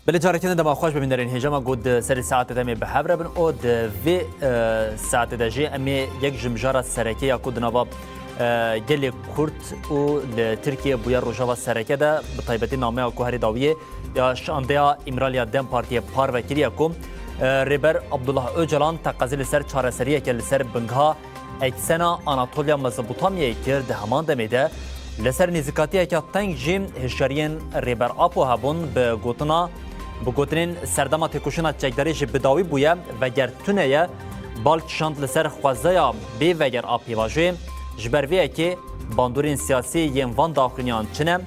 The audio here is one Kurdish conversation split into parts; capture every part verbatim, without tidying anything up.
Belê, careke din dema xweş bibînerin hêja me got di serê saetê de em ê bi hev re bin û di vê, e, saetê de jî em ê yek ji mijara sereke ya ku di nava, e, gelê Kurd û li Tirkiye bûye rojava sereke de, bi taybetî nameya ku herî dawiyê ya şandeya Îmraliya DEM Partiyê parve kiriye ku, e, Rêber Abdullah Ocalan teqezê li ser çareseriyeke li ser bingeha eksena Anatoliya Mezopotamyayê kir, di heman demê de li ser nêzîkatiyeke teng jî hişyariyên Rêber Apo hebûn, bi gotina, bi gotinên serdema têkoşîna çekdarî jî bi dawî bûye, veger tune ye, bal kişand li ser xwezaya bê veger a pêvajoyê, ji ber vê yekê bandorên siyasî yên van daxuyaniyan çi ne?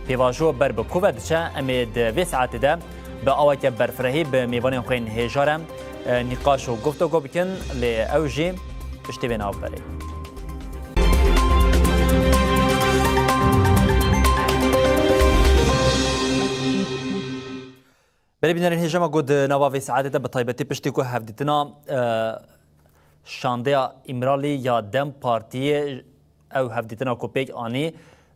Pêvajo ber bi ku ve diçe? Em ê di vê saetê de bi aweke berfirehî bi mêvanên xwe yên hêja re, e, nîqaş û guftego bikin, lê ew jî piştî vê navberê. Belê bînerên hêja me got di nava vê saetê de bi taybetî piştî ku hevdîtina, e, şandeya Îmralî ya DEM Partiyê ew hevdîtina ku pêk anî,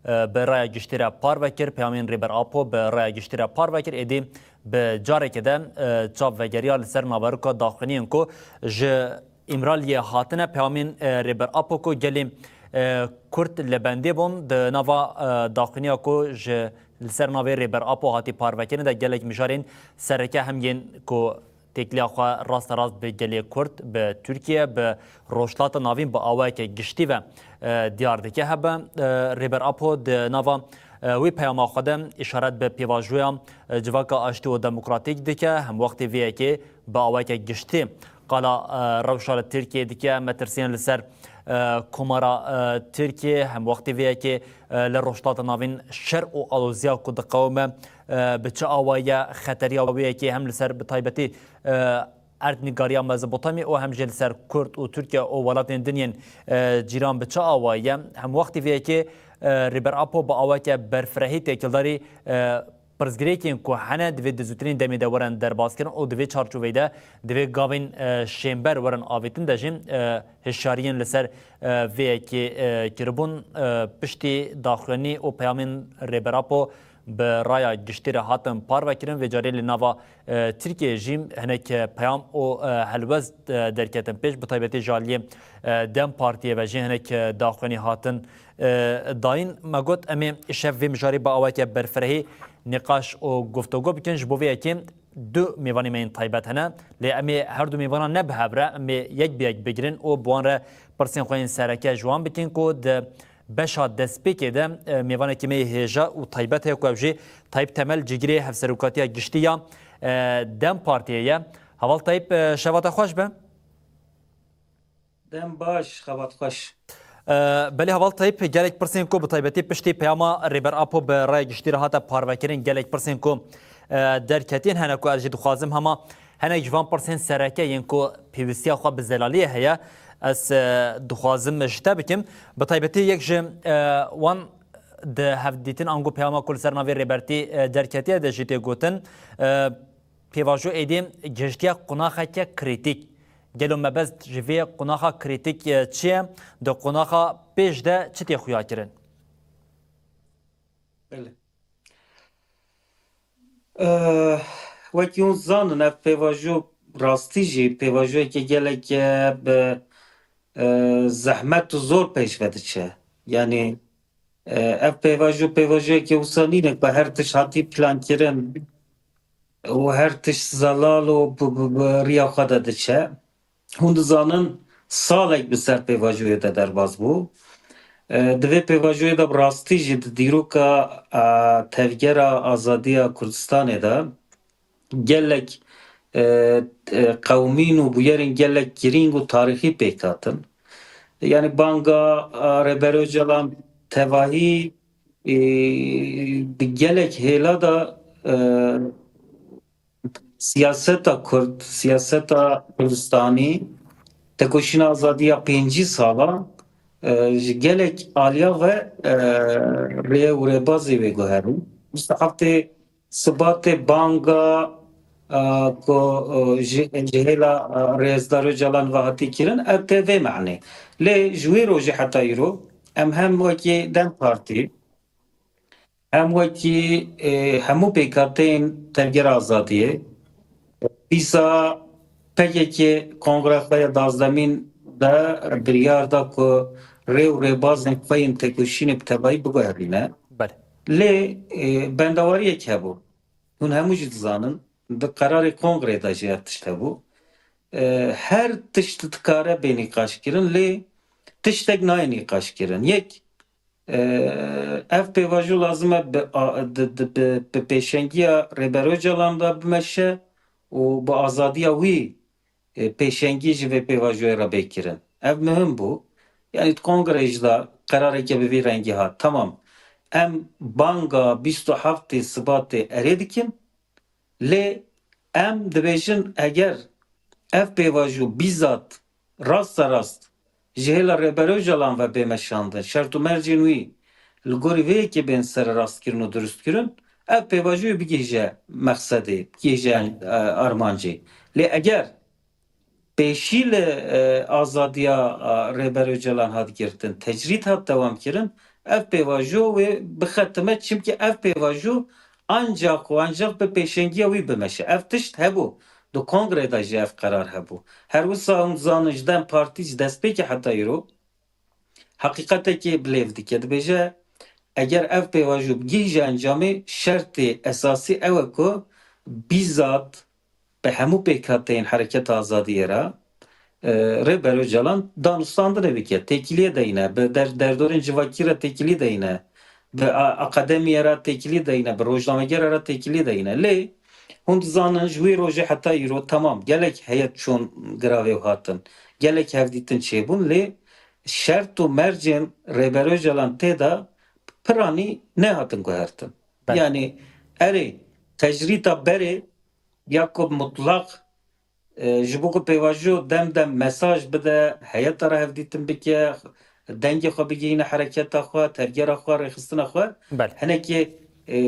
e, bi raya giştî re parve kir, peyamên Rêber Apo bi raya giştî re parve kir, êdî bi carekê de, e, çav vegeriya li ser naveroka daxuyaniyên ku ji Îmraliyê hatine, peyamên, e, Rêber Apo ku gelê, e, Kurd li bendê bûn, di nava, e, daxuyaniya ku ji li ser navê Rêber Apo hatî parvekirin de gelek mijarên sereke hem yên ku têkiliya xwe rasterast bi gelê Kurd, bi Tirkiye, bi Rojhilata Navîn bi awayeke giştî ve, e, diyar dike hebe. E, Rêber Apo di nava, e, wî peyama xwe de îşaret bi pêvajoya, e, Civaka Aştî û Demokratîk dike, hemwextî vê yekê bi awayeke giştî qala, e, rewşa li Tirkiyê dike, metirsiyên li ser, e, komara, e, Tirkiyê, hemwextî vê yekê, e, li Rojhilata Navîn şer û aloziya ku diqewime, e, bi çi awayî ye, xeteriya wê yekê hem li ser bi taybetî, e, erdnîgariya Mezopotamyê û hem jî li ser Kurd û Tirkiye û welatên din yên, e, cîran bi çi awayî ye? Hemwextî vê yekê, e, Rêber Apo bi awayeke berfirehî têkildarî, e, pirsgirêkên ku hene divê di zûtirîn demê de werin derbazkirin û di vê çarçoveyê de divê gavên, e, şênber werin avêtin de jî, e, hişyariyên li ser, e, vê yekê, e, kiribûn, e, piştî daxuyanî û peyamên Rêber Apo bi raya giştî re hatin parvekirin. Vê carê li nava, e, Tirkiyeyê jî hinek peyam û, e, helwest, e, derketin pêş, bi taybetî ji aliyê, e, DEM Partiyê ve jî hinek, e, daxuyanî hatin, e, dayîn. Me got, em ê îşev vê mijarê bi awayeke berfirehî nîqaş û guftego bikin. Ji bo vê yekê du mêvanê me yên taybet hene, lê em ê her du mêvanan ne bi hev re, em ê yek bi yek bigirin û bi wan re pirsên xwe yên sereke ji wan bikin ku di beşa destpêkê de, e, mêvanekî me yê hêja û taybet heye ku ew jî Tayyip Temel, cîgirê Hevserokatiya Giştî ya, e, DEM Partiyê ye. Heval Tayyip, e, şeva te xweş be. Dem baş, xebat xweş. E, belê Heval Tayyip, gelek pirsên ku bi taybetî piştî peyama Rêber Apo bi raya giştî re hate parvekirin, gelek pirsên ku, e, derketîn hene ku ez jî dixwazim hema hinek ji van pirsên sereke yên ku pêwîstiya xwe bi zelaliyê heye, ez, e, dixwazim ji te bikim. Bi taybetî yek ji, e, wan di hevdîtin ango peyama ku li ser navê Rêbertî, e, derketiye de jî tê gotin. E, Pêvajo êdî gihiştiye qonaxeke krîtîk. Gelo mebest ji vê qonaxa krîtîk, e, çi ye? Di qonaxa pêş de çi tê xuya kirin? Belê. Eh, wekî hûn zanin, ev pêvajo rastî jî pêvajoyeke gelek, eh, bi, eh, zehmet û zor pêş ve diçe. Yanî, eh, ev pêvajo, pêvajoyeke wisa nîne ku her tişt hatî plankirin û her tişt zelal û bi, bi, bi riya xwe de diçe. Hûn dizanin salek bi ser pêvajoyê de derbas bû. E, di vê pêvajoyê de bi rastî jî di dîroka, e, Tevgera Azadiya Kurdistanê de gelek, e, e, qewmîn û bûyerên gelek girîng û tarîxî pêk hatin. Yanî banga, e, Rêber Ocalan tevahî, e, di gelek hêla de, e, siyaseta Kurd, siyaseta Kurdistanî, tekoşîna azadiya pêncî sala, e, ji gelek aliya ve, e, rê û rêbazê wê guherî. Bîst û heftê Sibatê banga, e, ku, e, ji, ji hêla, e, Rêzdar Ocalan ve hatî kirin, ev tê vê manê. Lê ji wê rojê heta îro em hem wekî DEM Partî, Hem wekî, e, hemû pêkhateyên Tevgera Azadiyê, dîsa P K K kongreya xwe ya duwazdemîn de biryar da ku rê û rêbazên xwe yên têkoşînê bi tevayî biguherîne. Belê. Lê, e, bendewariyek hebû. Hûn hemû jî dizanin, di qerarê kongrê de jî ev tişt hebû. E, her tişt dikare bê nîqaşkirin, lê tiştek nayê nîqaşkirin. Yek, e, ev pêvajo lazim e bi, a, di, di, bi, bi pêşengiya Rêber Ocalan de bimeşe û bi azadiya wî, e, pêşengî ji vê pêvajoyê re bê kirin. Ev muhim bû. Yanî di kongreyê jî de qerareke bi vî rengî hat. Tamam. Em banga bîst û heftê Sibatê erê dikin. Lê em dibêjin, eger ev pêvajo bîzat rasterast ji hêla Rêber Ocalan ve bê meşandin, şert û mercên wî li gorî vê yekê bên sererastkirin û durustkirin, ev pêvajoyê bigihîje mexsedê, bigihîje, Belê. e, armancê. Lê eger pêşî li, e, azadiya, e, Rêber Ocalan hat girtin, tecrîd hat dewam kirin, ev pêvajo wê bixetime, çimkî ev pêvajo ancax û ancax bi pêşengiya wî bimeşe. Ev tişt hebû. Di kongrê de jî ev qerar hebû. Her wisa hûn dizanin ji DEM Partî ji destpêkê heta îro heqîqetekê bi lêv dike. Dibêje, eger ev pêvajo bigihîje encamê, şertê esasî ew e ku bîzat bi hemû pêkhateyên Hereketa Azadiyê re, e, Rêber Ocalan danûstandinê bike, têkiliyê deyne, bi der-, derdorên civakî re têkilî deyne, bi a-, akademiyê re têkilî deyne, bi rojnamegera re têkilî deyne. Lê hûn dizanin ji wî rojê heta îro temam gelek heyet çûn giravê û hatin, gelek hevdîtin çêbûn, lê şert û mercên Rêber Ocalan tê de piranî nehatin guhertin. Belê. Yanî erê tecrîta berê ya ku mutlaq, e, ji bo ku pêvajo dem dem mesaj bide, heyeta re hevdîtin bike, dengê xwe bigihîne hereketa xwe, tevgera xwe, rêxistina xwe, Belê. hinekê, e,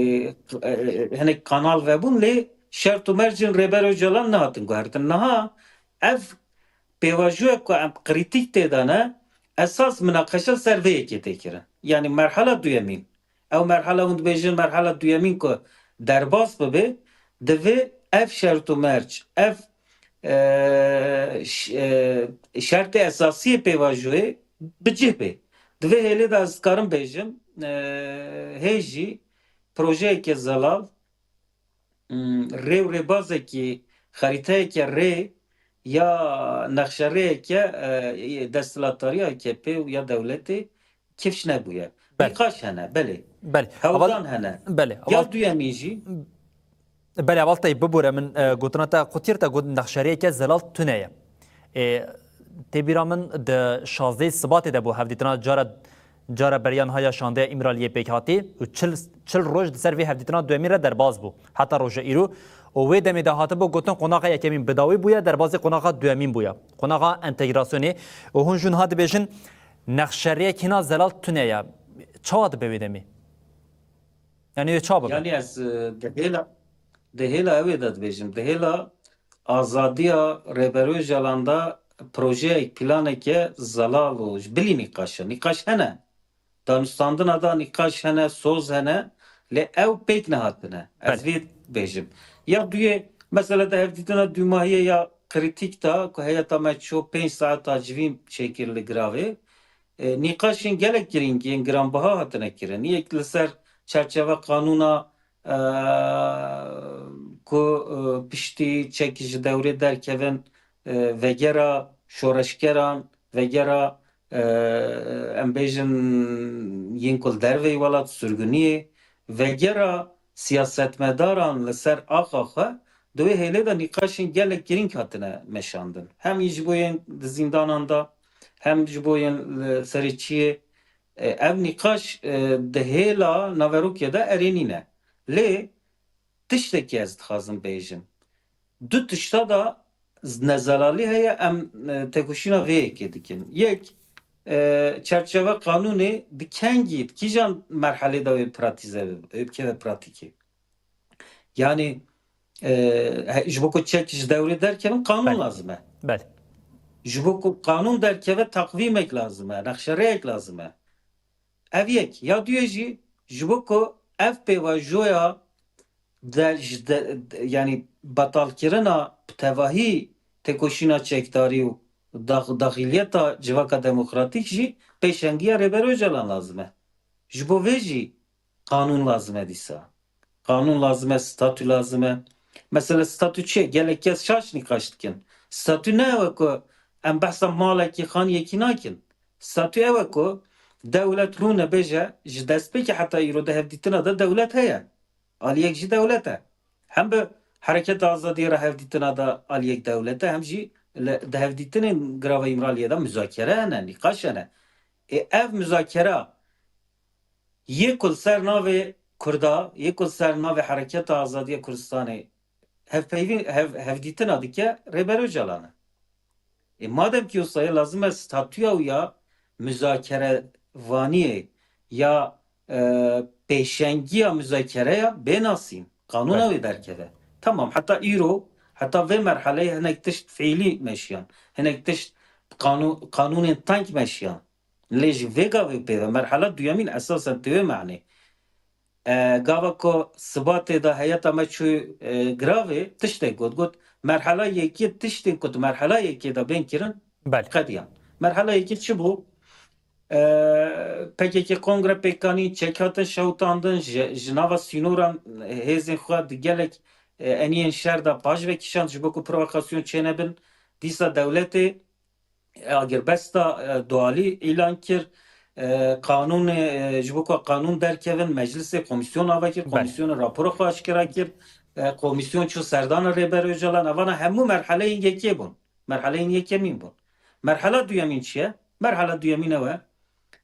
e, hinek kanal vebûn, lê şert û mercên Rêber Ocalan nehatin guhertin. Niha ev pêvajoyek ku em krîtîk tê de ne, esas minaqeşe li ser vê yekê tê kirin. Yanî merhala duyemîn. Ew merhala hûn dibêjin merhala duyemîn ku derbas bibe, divê ev şert û merc, ev, e, ş-, e, şertê esasiyê pêvajoyê bi cih bê. Divê hêlê de ez dikarim bêjim, e, hê jî projeyeke zelal, hmm, rê û rêbazekî, xerîteyeke rê ya nexşerêyeke, e, desthilatdariya A K P û ya dewletê kifş nebûye. Belê. Nîqaş hene, belê. Belê. Hewldan Heval-, hene. Belê. Ya Heval-, duyemîn jî. Belê, Heval Teyîb, bibûre min, e, gotina te qutîr te got nexşerêyeke zelal tune ye. E, tê bîra min di şazdehê Sibatê de bû hevdîtina cara, cara beriyan haya şandeya Îmraliyê pêk hatî û çil, çil roj di ser vê hevdîtina duyemîn re derbas bû. Heta roja îro û wê demê de hatibû gotin qonaxa yekemîn bi dawî bûye, derbasî qonaxa duyemîn bûye. Qonaxa entegrasyonê û hûn jû niha dibêjin nexşerêyek hîna zelal tune ye. Çawa dibe wê demê? Yanî wê çawa bibe? Yanî ez, e, di hêla, di hêla ew ê de dibêjim, di hêla azadiya Rêber Ocalan de projeyek, planeke zelal û ji bilî nîqaş e. Nîqaş hene. Danûstandina de nîqaş hene, soz hene, lê ew pêk nehatine. Ez Belê. vê bêjim. Ya duyê, mesela di hevdîtina dûmahiyê ya krîtîk de ku heyeta me çû pênc saeta civîn çêkir li giravê, e, nîqaşên gelek girîng yên giranbiha hatine kirin. Yek li ser çerçeve qanûna, e, ku, e, piştî çek ji dewrê derkevin, e, vegera şoreşgeran, vegera, e, em bêjin yên ku li derveyî welat, sirgûniyê, vegera siyasetmedaran li ser axa xwe, di wê hêlê de nîqaşên gelek girîng hatine meşandin. Hem ji bo yên di zîndanan de, hem ji bo yên li serê çiyê. E, ev nîqaş, e, di hêla naverokê de erê nîne. Lê tiştekî ez dixwazim bêjim. Du tişta de nezelalî heye, em, e, têkoşîna vê yekê dikin. Yek, e, çerçeve qanûnê di kengî, di kîjan merhelê de wê pratîze bibe, wê bikeve pratîkê. Yanî, e, he-, ji bo ku çek ji dewrê derkevin, qanûn Belê. lazim e. Belê. Ji bo ku qanûn derkeve, taqvîmek lazim e, nexşerêyek lazim e. Ev yek. Ya duyê jî, ji bo ku Ev pêvajoya de, ji de, yanî betalkirina bi tevahî têkoşîna çekdarî û dax-, daxiliyeta civaka demokratîk jî pêşengiya Rêber Ocalan lazim e. Ji bo vê jî qanûn lazim e dîsa. Qanûn lazim e, statû lazim e. Mesela statû çi ye? Gelek kes şaş nîqaş dikin. Statû ne ew e ku em behsa malekî, xaniyekî nakin. Statû ew e ku dewlet rûne bêje, ji destpêkê heta îro di hevdîtina de dewlet heye. Aliyek jî dewlet e. Hem bi Hereketa Azadiyê re hevdîtina de aliyek dewlet e, hem jî li, di hevdîtinên Girava Îmraliyê de muzakere hene, nîqaş hene. Ê ev muzakera yê ku li ser navê Kurda, yê ku li ser navê Hereketa Azadiya Kurdistanê hevpeyvîn, hev-, hevdîtina dike Rêber Ocalan e. Ê, madem ki wisa ye, lazim e statûya wî ya muzakerevaniyê ya, e, pêşengiya muzakereya bê nasîn. Qanûna Belê. wê derkeve. Tamam, heta îro, heta vê merheleyê hinek tişt fiîlî meşiyan. Hinek tişt qanû-, qanûnên teng meşiyan. Lê ji vê gavê pê ve merhela duyemîn esasen tê wê manê. E, gava ku Sibatê de heyeta me çû, e, giravê, tiştek got. Got, merhela yekê tiştên ku di merhela yekê de bên kirin, Belê. qediyan. Merhela yekê çi bû? E, P K K kongre pêk anî, çek hatin şewitandin, ji, ji nava sînoran hêzên xwe di gelek, e, eniyên şer de paş ve kişand, ji bo ku provokasyon çênebin. Dîsa dewletê agirbesta, e, dualî îlan kir. E, qanûnê, e, ji bo ku qanûn derkevin, meclisê komîsyon ava kir, Belê. komîsyonê rapora xwe aşkera kir. E, komîsyon çû serdana Rêber Ocalan. Evana hemû merheleyên yekê bûn. Merheleyên yekemîn bûn. Merhela duyemîn çi ye? Merhela duyemîn ew e.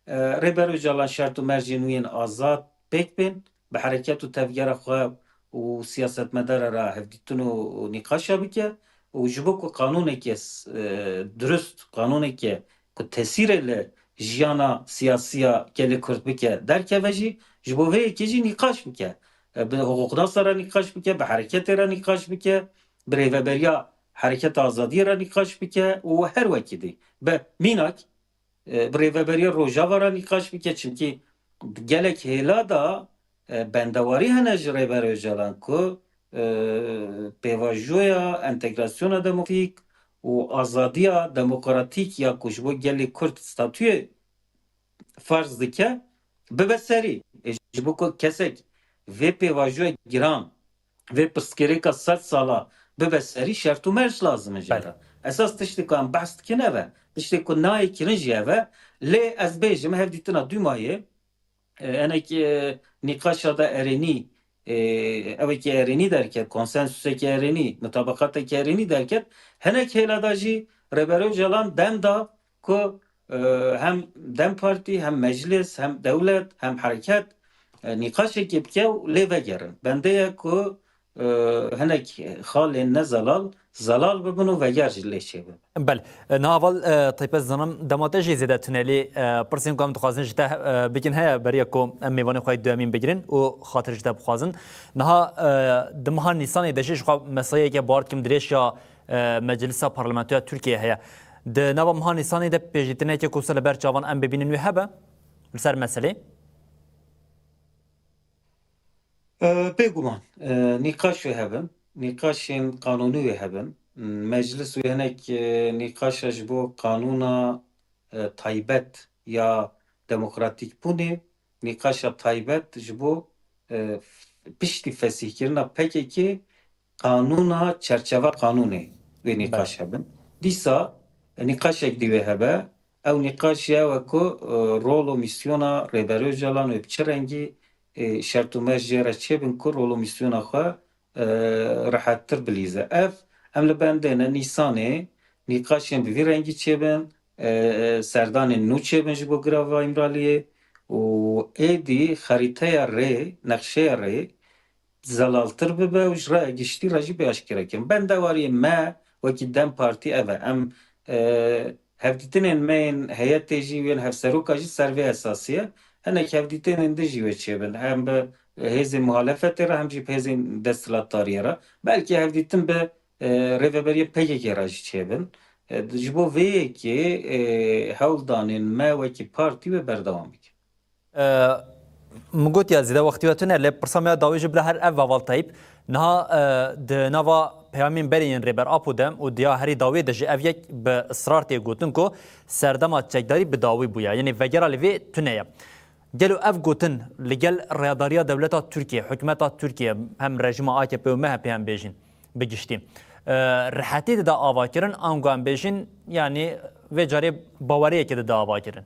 E, Rêber Ocalan şert û mercên wî yên azad pêk bên, bi hereket û tevgera xwe û siyasetmedara re hevdîtin û, û nîqaşa bike û ji bo ku qanûneke s-, e, durust, qanûneke ku tesîrê li jiyana siyasî ya gelê Kurd bike derkeve jî, ji bo vê yekê jî nîqaş bike. E, bi hiqûqnasa re nîqaş bike, bi hereketê re nîqaş bike, bi rêveberiya Hereketa Azadiyê re nîqaş bike û her wekî dî. Bi mînak, e, bi rêveberiya Rojava re nîqaş bike, çimkî gelek hêla da, e, bendewarî hene ji Rêber Ocalan ku, e, pêvajoya entegrasyona demokratîk û azadiya demokratîk ya ku ji bo gelê Kurd statûyê ferz dike, bibe serî. E, ji bo ku kesek vê pêvajoya giran, vê pirsgirêka sed sala bibe serî, şert û merc lazim e jê Belê. re. Esas tiştê ku em behs dikin ev e. Tiştê ku nayê kirin jî ev e. Lê ez bêjim, hevdîtina dûmayê, e, hinek, e, nîqaşa da erênî, e, ewekî erênî derket, konsensusekî erênî, mutabaqateke erênî derket, hinek hêla da jî Rêber Ocalan dem da ku, e, hem dem Partî, hem meclis, hem dewlet, hem hereket, e, nîqaşekê bike û lê vegerin. Bende ye ku, e, hinek xalên ne zelal, zelal bibin û veger jî lê çêbibe. Bel, e, niha heval, e, Teype, zanim dema te jî zêde tune, lê, e, pirsên ku em dixwazin ji te, e, bikin heye, beriya ku em mêvanê xwe yê duyemîn bigirin û xatir ji te bixwazin. Niha, e, di meha Nîsanê de jî ji xwe mesayeke bar dikim dirêj ya, e, Meclisa Parlamentoya Tirkiyeyê heye. Di nava meha Nîsanê de pêşdîtineke ku wisa li ber çavan em bibînin wê hebe li ser meselê? E, bêguman, e, nîqaş wê hebin, nîqaşên qanûnî wê hebin. Meclis wê hinek, e, nîqaşa ji bo qanûna, e, taybet ya demokratîkbûnê, nîqaşa taybet ji bo, e, piştî fesîhkirina P K K qanûna çerçeva qanûnê wê nîqaş Belê. hebin. Dîsa, e, nîqaşek dî wê hebe. Ew nîqaş jî ew e ku, e, rol û mîsyona Rêber Ocalan wê bi çi rengî, e, şert û merc jê re çêbin ku rol û mîsyona xwe, e, rehettir bilîze. Ev, em li bendê ne, Nîsanê nîqaşên bi vî rengî çêbin, e, e, serdanên nû çêbin ji bo girava Îmraliyê û êdî xerîteya rê, nexşeya rê, zelaltir bibe û ji raya giştî re jî bê aşkere kirin. Bendewariyê me wekî dem Partî ev e. Em, e, hevdîtinên me yên heyetê jî, yên hevseroka jî ser vê esasî ye. Hinek hevdîtinên din jî wê çêbin. Hem bi hêzên muhalefetê re hem jî bi hêzên desthilatdariyê re. Belkî hevdîtin bi, e, rêveberiya P K K re jî çêbin. E, ji bo vê yekê, e, hewldanên me wekî partî wê berdewam bikin. E, Min got ya zêde wextî we tune, lê pirsa me ya dawî jî bila her ev Heval Tayîp. Niha, e, di nava peyamên berê yên Rêber Apo de û diya herî dawê de jî ev yek bi israr tê gotin ku serdema çekdarî bi dawî bûye. Yanî vegera li vê tune ye. Gelo ev gotin li gel rêyadariya dewleta Tirkiye, hikûmeta Tirkiye, hem rejîma A K P û M H P hem bêjin bi giştî, e, rehetî dide avakirin, ango em bêjin, yanî vê carê baweriyekê dide avakirin?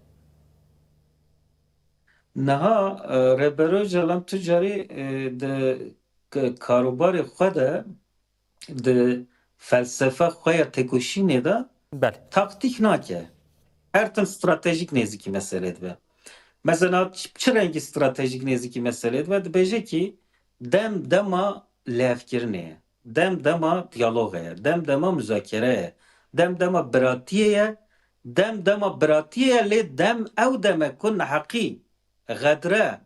Niha, e, Rêber Ocalan tu carî, e, di k-, karûbarê xwe de, di felsefa xwe ya têkoşînê de Belê. Taktîk nake. Her tim stratejîk nêzîkî meselê dibe. Mesela ç-, çi rengî stratejîk nêzîkî meselê dibe? Dibêje kî dem dema lêvkirinê ye. Dem dema diyaloga ye. Dem dema muzakere ye. Dem dema biratiyê ye. Dem dema biratiyê ye, lê dem ew dem e ku neheqî, xedre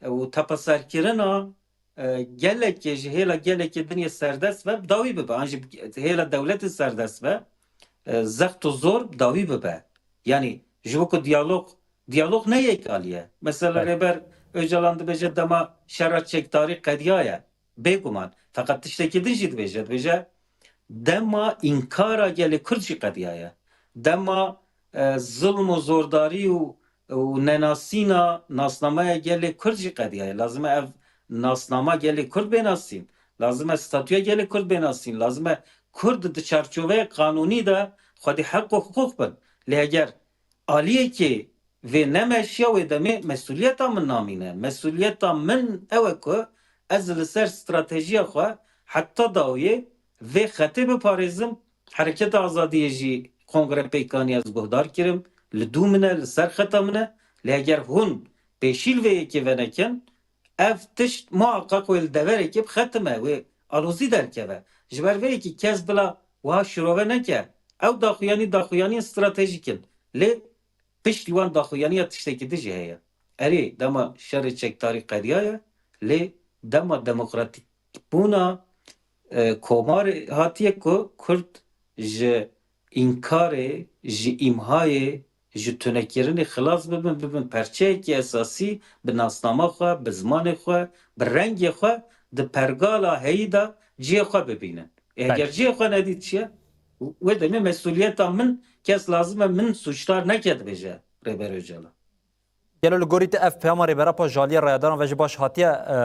û tepeserkirina, e, gelekê ji hêla gelekê din yê serdest be, bi dawî bibe. An jî hêla dewletê serdest be, e, zext û zor bi dawî bibe. Yanî ji bo ku diyalog, diyalog ne yek alî ye. Mesela Belê. Rêber Ocalan dibêje dema şera çekdarî qediyaye. Bêguman. Feqet tiştekî din jî dibêje. Dibêje dema înkara gelê Kurd jî qediyaye. Dema, e, zilm û zordarî û, û nenasîna nasnameya gelê Kurd jî qediyaye. Lazim e ev nasnama gelê Kurd bê nasîn. Lazim e statûya gelê Kurd bê nasîn. Lazim e Kurd di çarçoveya qanûnî de xwedî heq û hiqûq bin. Lê eger aliyekê vê nemeşiya, wê demê mesuliyeta min namîne. Mesuliyeta min ew e ku ez li ser stratejiya xwe heta dawiyê vê xetê biparêzim. Hereketa Azadiyê jî kongre pêk anî, ez guhdar kirim. Li dû min e, li ser xeta min e. Lê eger hûn pêşî li vê yekê venekin, ev tişt muhaqqaq wê li deverekê bi xetim e, wê alozî derkeve. Ji ber vê yekê kes bila wiha şirove neke. Ew daxuyanî, daxuyaniyên stratejîk in. Lê piştî wan daxuyaniya tiştekî din jî heye. Erê, dema şerê çekdarî qediyaye, lê dema demokratîkbûna, e, komarê hatiye ku Kurd ji înkarê, ji îmhayê, ji tunekirinê xilas bibin, bibin perçeyekî esasî, bi nasnama xwe, bi zimanê xwe, bi rengê xwe di pergala heyî de cihê xwe bibînin. Ê, heger Belê. Cihê xwe nedît çi ye? Wê demê mesuliyeta min, kes lazim e min sûcdar neke, dibêje Rêber Ocalan. Gelo li gorî te ev peyama Rêber Apo ji aliyê rayedaran ve jî baş hatiye, e,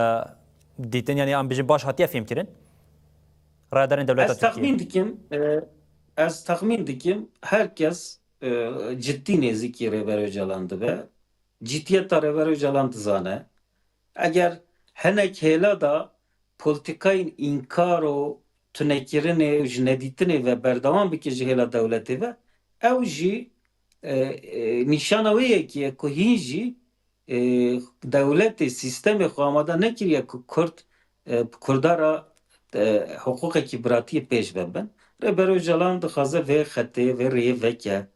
dîtin, yanî em bêjin baş hatiye fêmkirin? Rayedarên dewleta Ez Tirkiyê. Texmîn dikim, e, ez texmîn dikim her kes, e, ciddî nêzîkî Rêber Ocalan dibe. Ciddiyeta Rêber Ocalan dizane. Eger hinek hêla da politikayên înkar û tunekirinê û ji nedîtinê ve berdewam bike ji hêla dewletê ve, ew jî, e, e, nîşana wê yekê ye ku hîn jî, e, dewletê, sîstemê xwe amade nekiriye ku Kurd, e, Kurda re, e, hiqûqekî biratiyê pêş ve bin. Rêber Ocalan dixwaze vê xetê, vê rêyê veke,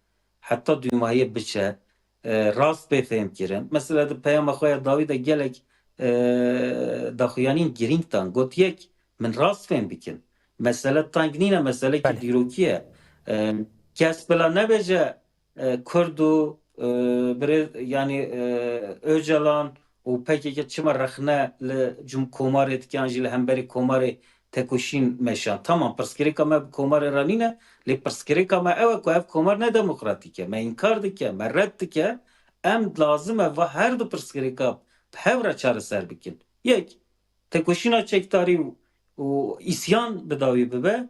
heta dûmahiyê biçe, e, rast bê fêmkirin. Mesela di peyama xwe ya dawî de gelek, e, daxuyaniyên girîng dan. Got, yek, min rast fêm bikin. Mesele teng nîne, meselekî Belê. Dîrokî ye. E, kes bila nebêje, e, Kurd û, e, birê-, yanî, e, Ocalan û P K K çima rexne li cum-, komarê dike yan jî li hemberî komarê tekoşîn meşan. Tamam, pirsgirêka me bi komarê re nîne, lê pirsgirêka me ew e ku ev komar ne demokratîk e. Me înkar dike, me red dike. Em lazim e va her du pirsgirêka bi hev re çareser bikin. Yek, tekoşîna çekdarî û, û îsyan bi dawî bibe,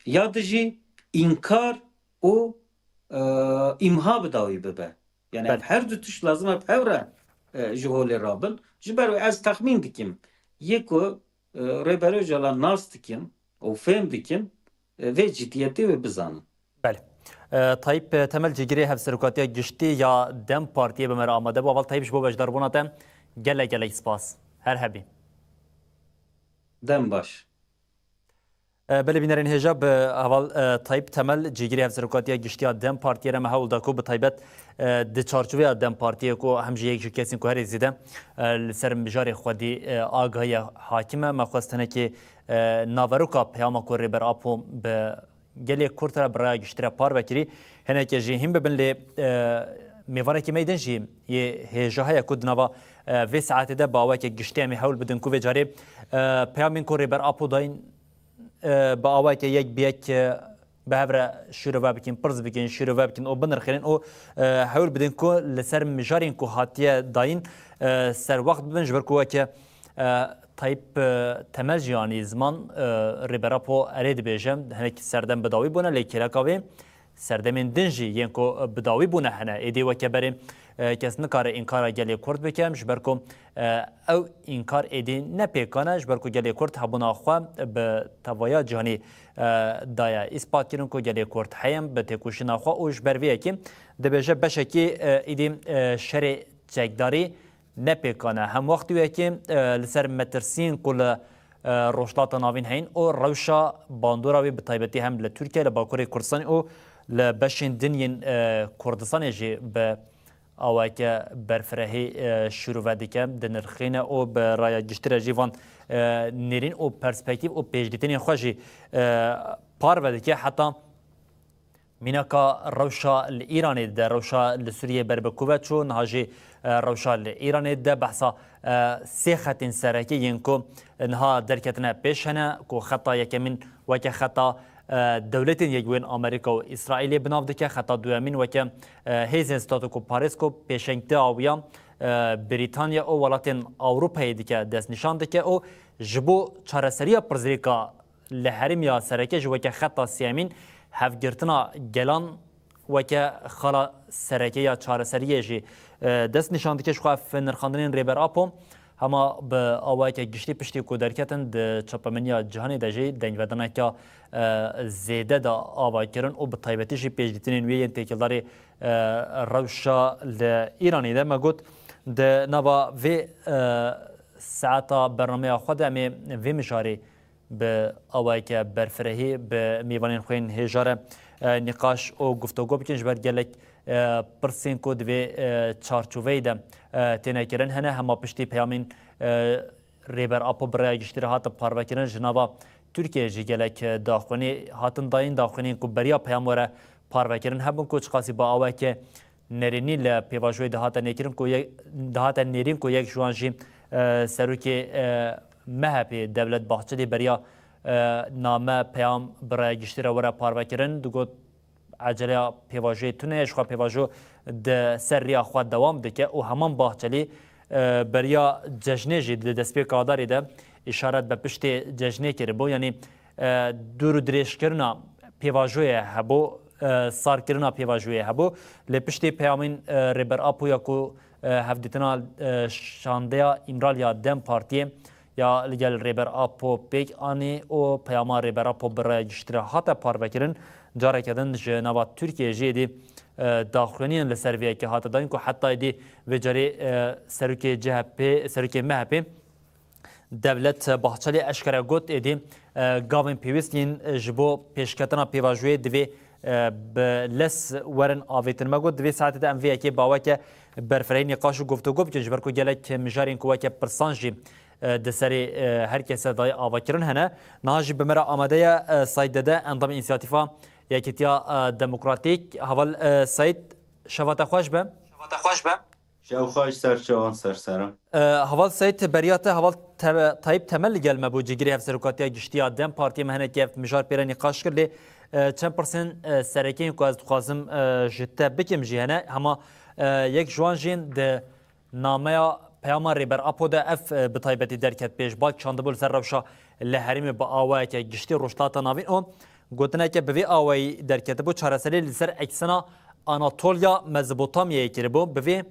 ya di jî înkar û, e, îmha bi dawî bibe. Yani Belê. Her du tişt lazim e bi hev re, e, ji holê rabin. Ji ber wê ez texmîn dikim, yê ku, e, Rêber Ocalan nas dikin û fêm dikin, e, vê cidiyetê wê bizanin. Belê. E, Tayyip Temel, cîgirê Hevserokatiya Giştî ya DEM Partiyê bi me re amade bû. Heval Tayyip, ji bo beşdarbûna te gelek gelek spas. Her hebî. Dem baş. E, belê bînerên hêja, bi heval, e, Tayyip Temel, cîgirê Hevserokatiya Giştî ya DEM Partiyê re me hewl da ku bi taybet, e, di çarçoveya DEM Partiyê ku hem jî yek ji kesên ku herî zêde, e, li ser mijarê xwedî, e, agahiya hakim e, me xwest hinekî, e, naveroka peyama ku Rêber Apo bi gelê Kurd re bi raya giştî re parve kirî, hinekê jî hîn bibin, lê, e, Mêvarekî me din jî yê hêja heye ku di nava, e, vê saetê de bi awayeke giştî em ê hewl bidin ku vê carê, e, peyamên ku Rêber Apo dayîn, e, bi awayeke yek bi yek, e, bi hev re şîrove bikin, pirs bikin, şîrove bikin û binirxînin û, e, hewl bidin ku li ser mijarên ku hatiye dayîn, e, serwext bibin, ji ber ku weke, e, Tayyip, e, Temel jî anî ziman, e, Rêber Apo erê dibêje, hinek serdem bi dawî bûne, lê kêleka wê serdemên din jî yên ku bi dawî bûne hene. Êdî weke berê, e, kes nikare înkara gelê Kurd bike, ji ber ku, e, ew înkar êdî ne pêkan e, ji ber ku gelê Kurd hebûna xwe bi tevaya cîhanî, e, daye îspat kirin ku gelê Kurd heye bi têkoşîna xwe û ji ber vê yekê dibêje beşekî, e, êdî, e, şerê çekdarî ne pêkan e. Hemwextî wekê, e, li ser metirsiyên ku li, e, Rojhilata Navîn heyîn û rewşa bandora wê bi taybetî hem li Tirkiye, li Bakurê Kurdistanê û li beşên din yên, e, Kurdistanê jî bi awayeke berfirehî, e, şîrove dike, dinirxîne û bi raya giştî re jî van, e, nêrîn û perspektîf û pêşdîtinên xwe jî, e, parve dike. Heta mînaka rewşa li Îranê dide, rewşa li Sûriyê ber bi ku ve çû, niha jî, e, rewşa li Îranê dide. Behsa, e, sê xetên sereke yên ku niha derketine pêş hene, ku xeta yekemîn weke xeta, e, Dewletên Yekbûyên Amerîka û Îsraîlê bi nav dike, xeta duyemîn weke, e, hêzên statukoparêz ku pêşengtiya wî ya, e, Brîtanya û welatên Ewropayê dike, destnîşan dike û ji bo çareseriya pirsgirêka li herêmiya sereke jî weke xeta sêyemîn hevgirtina gelan weke xala sereke ya çareseriyê jî, e, dest nîşan dike. Ji xwe ev nirxandinên Rêber Apo hema bi awayeke giştî piştî ku derketin di çapemeniya cîhanê de jî dengvedaneke, e, zêde de ava kirin û bi taybetî jî pêşdîtinên wê yên têkildarî, e, rewşa li Îranê de. Me got, di nava vê, e, saeta bernameya xwe de em ê vê mijarê bi awayeke berfirehî bi mêvanên xwe yên hêja re, e, nîqaş û guftûgo bikin. Ji ber gelek, e, pirsên ku di vê, e, çarçoveyê de, e, têne kirin hene, hema piştî peyamên, e, Rêber Apo bi rêya giştî re hatin parvekirin, ji nava Tirkiyeyê jî gelek, e, daxuyanî hatin dayîn, daxuyaniyên ku beriya peyam were parvekirin hebûn ku çiqasî bi awayeke nerînî li pêvajoyê dihate nêkirin ku yek, dihate nêrîn ku yek ji wan jî, e, serokê, e, M H P Devlet Bahçelî beriya, e, name peyam bi raya giştî re were parvekirin. Digot, eceleya pêvajoyê tune ye, ji xwe pêvajo di ser riya xwe dewam dike û heman Bahçelî, e, beriya cejnê jî di destpêka Adarê de îşaret bi piştê cejnê kiribû. Yanî, e, dûr û dirêjkirina pêvajoyê hebû, e, sarkirina pêvajoyê hebû. Lê piştî peyamên, e, Rêber Apo ya ku, e, hevdîtina, e, şandeya Îmraliya DEM Partiyê ya li gel Rêber Apo pêk anî û peyama Rêber Apo bi raya giştî re hate parvekirin. Careke din ji nava Tirkiyeyê jî êdî, e, daxuyaniyên li ser vê yekê hate dayîn ku heta êdî vê carê, e, serokê C H P, serokê M H P Devlet Bahçelî eşkere got, êdî, e, gavên pêwîst yên ji bo pêşketina pêvajoyê divê, e, bi lez werin avêtin. Me got, di vê saetê de em vê yekê bi aweke berfirehî nîqaş û guftûgo bikin, ji ber ku gelek mijarên ku weke pirsan jî, e, di serê, e, her kese dayê avakirin hene. Niha jî bi me re amade ye, e, Seîd Dede, endamê Însiyatîfa Yekîtiya, e, Demokratîk. Heval, e, Seîd, şeva te xweş be. Şeva te xweş be. Şev xweş ser çavan, ser seran. E, Heval Seîd, beriya te, Heval Te-, Tayyip Temel li gel me bû, cîgirê Hevserokatiya Giştî ya DEM Partiyê, me hinekî ev mijar pê re nîqaş kir, lê, e, çend pirsên, e, sereke yên ku ez dixwazim, e, ji te bikim jî hene. Hema, e, yek ji wan jî di nameya peyama Rêber Apo de ev, e, bi taybetî derket pêş, bal kişandibû li ser rewşa li herêmê bi awayeke giştî Rojhilata Navîn û gotineke bi vê awayî derketibû, çareserî li ser eksena Anatolya Mezopotamyayê kiribû. Bi vê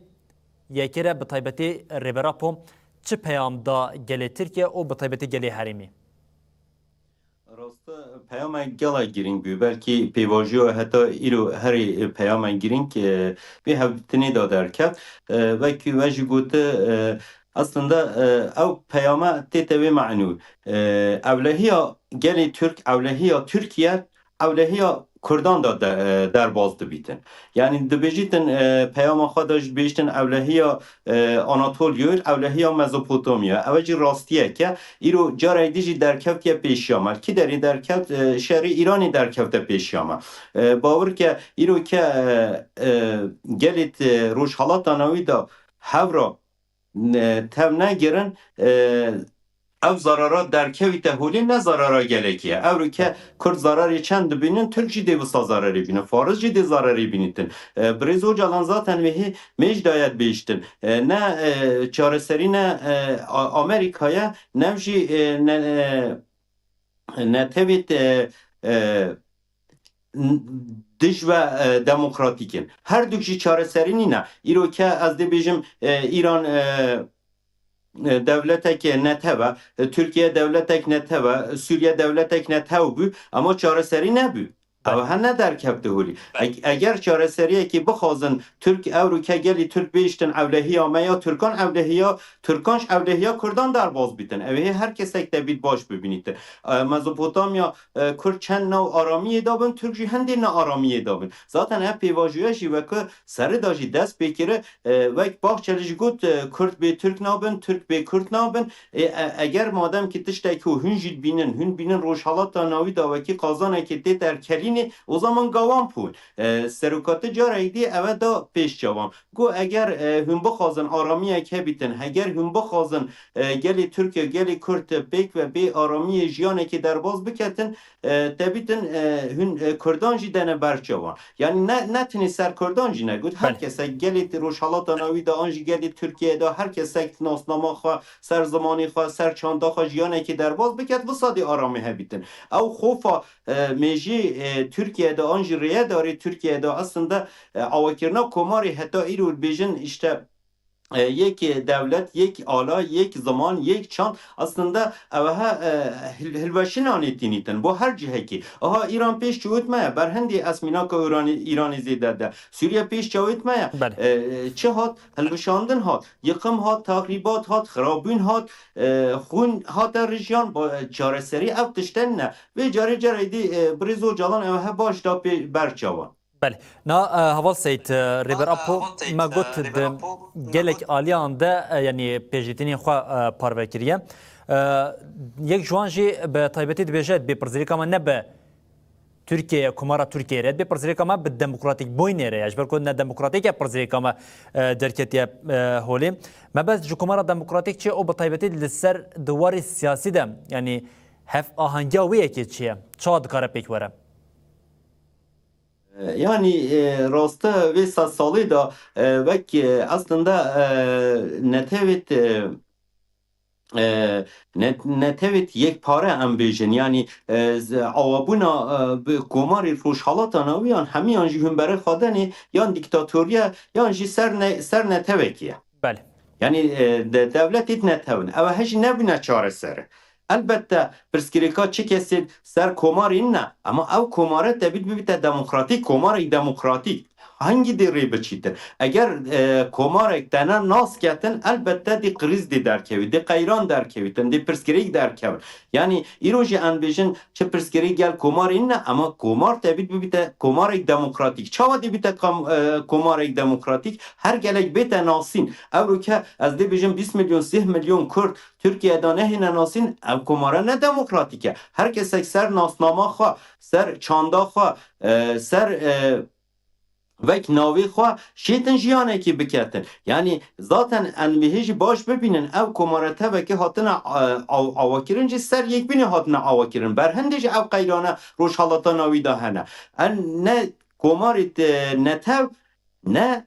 yekê re bi taybetî Rêber Apo çi peyam da gelê Tirkiye û bi taybetî gelê herêmî? Rast e, peyamek gela girîng bû. Belkî pêvajoya heta îro herî peyamek girîng, e, vê hevdîtinê de derket. E, wekî we jî gote, e, aslında, e, ew peyame tête wê manû. E, ewlehiya gelê Tirk, ewlehiya Tirkiye, ewlehiya Kurdan de, de, e, derbas dibîtin. Yanî dibêjîtin, e, peyama xwe de jî dibêjtin ewlehiya, e, Anatoliyê, ewlehiya Mezopotamya. Ew jî rastiyek e. Îro carek dî jî derkevtiye pêşiya me. Kî derê derkevt? E, şerê Îranê derkevte pêşiya me. E, bawer ke îro ke, e, e, gelê, e, Rojhalata Navî de hevra, e, tev negirin, e, ev zarara derkevîte holê ne zarara gelekî ye. Ewro ke Kurd zararê çend dibînin, Tirk jî dê wisa zararê bînin, Faris jî dê zararê bînîtin. E, Birêz Ocalan zaten wê hê mêj daye dibêjtin. E, ne, e, çareserî ne, e, A-, Amerîka ye, ne jî, e, ne, e, netewêt, e, e, n-, dij ve, e, demokratîk in. Her duk jî çareserî nîne. Îro ke ez dê bêjim, e, Îran, e, e, dewletek netew e, e, Tirkiye dewletek netew e, e, Sûriye dewletek netew bû, ema çareserî nebû. Ew hene derkevte holî. Eg-, eger çareseriyekê bixwazin Tirk, ewro ke gelî Tirk bêjtin ewlehiya me ya Tirkan ewlehiya, Tirkan ji ewlehiya Kurdan derbas bîtin. Ew ê her kesek tebît baş bibînîtin. E, Mezopotamya, e, Kurd çend nav aramiyê de bin, Tirk jî hindê ne aramiyê de bin. Zaten ev pêvajoya jî weke serî de jî dest pê kiri, e, wek Bahçeli jî got, e, Kurd bê Tirk nabin, Tirk bê Kurd nabin. E, e, eger madem ki tiştekî hûn jî dibînin, hûn bînin Rojhalata Navî de wekî qazanekê tê derkelînê, o zaman gawan pûn. E, serokatî carek dî eve da pêş çavan. Got, eger, e, hûn bixwazin aramiyek hebîtin, heger hûn bixwazin, e, gelê Tirkiye, gelê Kurd pêk ve bê aramiyê jiyanekê derbaz biketin, e, tebîtin, e, hûn, e, Kurdan jî dene ber çavan. Yanî ne, ne tenê ser Kurdan jî negot, her Belê. kesek gelê te Rojhalata Navî de an jî gelê Tirkiye de her kesek nasnama xwe, ser zimanê xwe, ser çanda xwe jiyanekê derbaz biket, wisa dê aramî hebîtin. Ew xofa, e, mêjî, e, Tirkiye de an jî rêyedarê Tirkiye de aslında, e, awakirina komarê heta îro dibêjin işte, e, yek devlet, yek ala, yek ziman, yek çand, aslında ev ha, e, hil-, hilweşinanê tînîtin bo her cihekî. Aha Îran pêş çewit me ye, berhendê esmînaka Îranê, Îranê zêde de. Sûriye pêş çewit me ye. Belê. E, çi hat? Hilweşandin hat, yıkım hat, tahrîbat hat, xirabûn hat, e, xûn hate rijiyan, ba-, çareserî ev tişten ne. Vê carê carê dî, e, Birêz Ocalan ev he baş da pê ber çavan. Belê. Na, e, Heval Seyîd, e, Rêber Apo, me got di gelek aliyan de, e, yanî pêşîtinên xwe, e, parve kiriye. E, yek ji wan jî bi taybetî dibêje, bê pirsgirêka me ne bi Tirkiye, Komara Tirkiye re, bê pirsgirêka me bi demokratîk bûyînê re ye. Ji ber ku ne demokratîk e pirsgirêka me, e, derketiye, e, holê. Me bes ji Komara Demokratîk çi û bi taybetî li ser di warê siyasî de, yanî hev ahengiya wê yekê çi ye? Çawa dikare pêk were? Yanî, e, raste vê sed salî de, e, wek, e, aslında, e, netewêt, e, e, net-, netewêt yekpare em bêjin. Yanî, e, z-, awabûna, e, bi komarê Rojhalata Navî yan hemiyan jî hûn berê xwe denê yan dîktatoriye yan jî ser ne-, ser netewekî ye. Belê. Yanî, e, de-, dewletê netewin. Ew he jî nebûne çareser. Elbette pirsgirêka çi kesê ser komarê ne, ama ew komare tebît bibite demokratîk, komarek demokratîk. Hangî dê rê biçîtin? Eger, e, komarek te ne nas ketin, elbette dê kriz dê derkevî, dê qeyran derkevîtin, dê pirsgirêk derkevin. Yanî îro jî em bêjin çi pirsgirêk gel komarê ne, ama komar tebît bibite komarek demokratîk. Çawa dê bite kam-, e, komarek demokratîk? Her gelek bête nasîn. Ewro ke ez dê bêjim bîst milyon, sih milyon Kurd Tirkiye de nehêne nasîn, ev komare ne demokratîk e. Her kesek ser nasnama xwe, ser çanda xwe, e, ser, e, wek navê xwe şêtin jiyanekî biketin. Yanî zaten em vê hê jî baş bibînin, ev komare tevekê hatine, e, aw-, awakirin jî ser yekbînê hatine awakirin. Berhindê jî ev qeyrane Rojhalata Navî de hene. Em ne komarê te-, netew, ne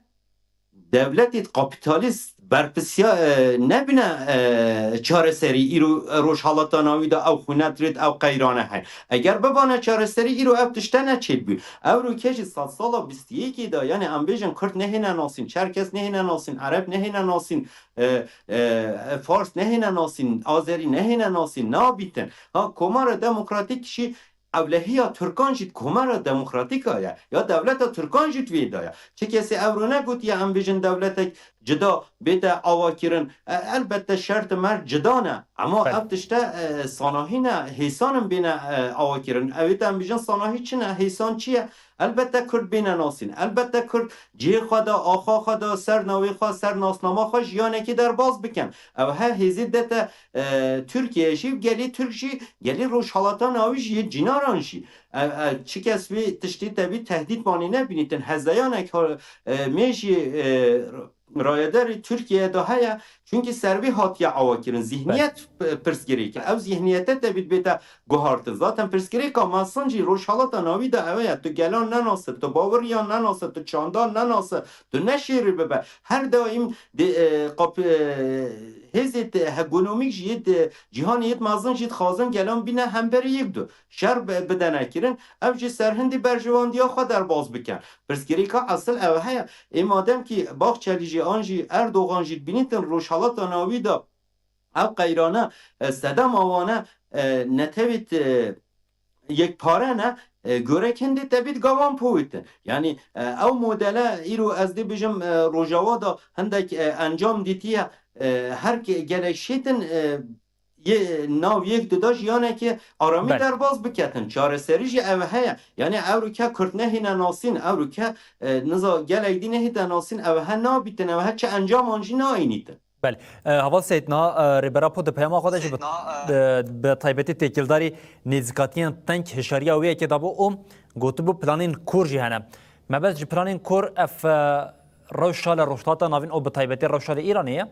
dewletê kapîtalîst berpisiya, e, nebine, e, çareserî îro Rojhalata Navî de ew xûnetirêt, ew qeyrane heye. Eger bibane çareserî îro ev tişte neçêbû. Ewro ke jî sedsala bîst û yekê de, yanî em bêjin Kurd nehêne nasîn, Çerkes nehêne nasîn, Ereb nehêne nasîn, e, e, Fars nehêne nasîn, Azerî nehêne nasîn, nabîtin. Ha, komara demokratîk jî ewlehiya Tirkan jî komara demokratîk a ye, ya dewleta Tirkan jî di vê de ye. Çi kesê ewro negotiye em bêjin dewletek cida bête ava kirin. E, elbette şert û merc cida ne. Ema Belê. ev tişte, e, sanahî ne, hêsan in bêne, e, ava kirin. Ew ê te em bijin sanahî çi ne, hêsan çi ye? Elbette Kurd bêne nasîn. Elbette Kurd cihê xwe de, axa xwe de, ser navê xwe, ser nasnama xwe jiyanekî derbas bikin. Ew he hêzî dete, e, Tirkiye jî, gelî Tirk jî, gelî Rojhalata Navî jî, yê cînaran jî. E, e, çi kes wî tiştî te bî tehdît manî nebînîtin. Hezeyanek ha-, e, mê jî, e, rayedarî Tirkiye de heye. Çunkî ser wî hatiye awa kirin. Zihniyet, e, pirsgirêk e. Ew zihniyete te bî bête guhartin. Zaten pirsgirêka mezin jî Rojhalata Navî de ew ye. Tu gelan nenase, tu baweriyan nenase, tu çandan nenase, tu neşêrî bibe. Her daîm di, e, qap-, e, hêzê te-, hegemonîk jî yê di cîhanê yê mezin jî dixwazin gelan bîne hemberî yek du. Şer bi-, bidene kirin, ev jî serhindî berjewandiya xwe derbas bikin. Pirsgirêka esil ew heye. Ê madem kî Baxçelî jî an jî Erdogan jî dibînîtin Rojhalata Navî de ev qeyrane, e, sedema wane, e, netewêt, e, yekpare ne, e, gorek hindê te bît gavan powitin. Yanî, e, ew modele îro ez dê bijim, e, Rojava da hindek, e, encam dîtiye, e, her ke-, gelek şêtin, e, yê nav yek dida jiyanekê aramî Belê. derbas biketin. Çareserî jî ev heye. Yanî ewroke Kurd nehêne nasîn, ewroke, e, niza gelek dî nehête nasîn, ev he nabîtin, ev he çi encaman jî naînîtin. Belê. E, Heval Seyîd, niha, e, Rêber Apo di peyama xwe de jî bi, e, bi taybetî têkildarî nêzîkatiyên teng hişyariya wê yekê dabû û gotibû planên kor jî hene. Mebest ji planên kor ev, e, rewşa li Rojhilata Navîn û bi taybetî rewşa li Îranê ye?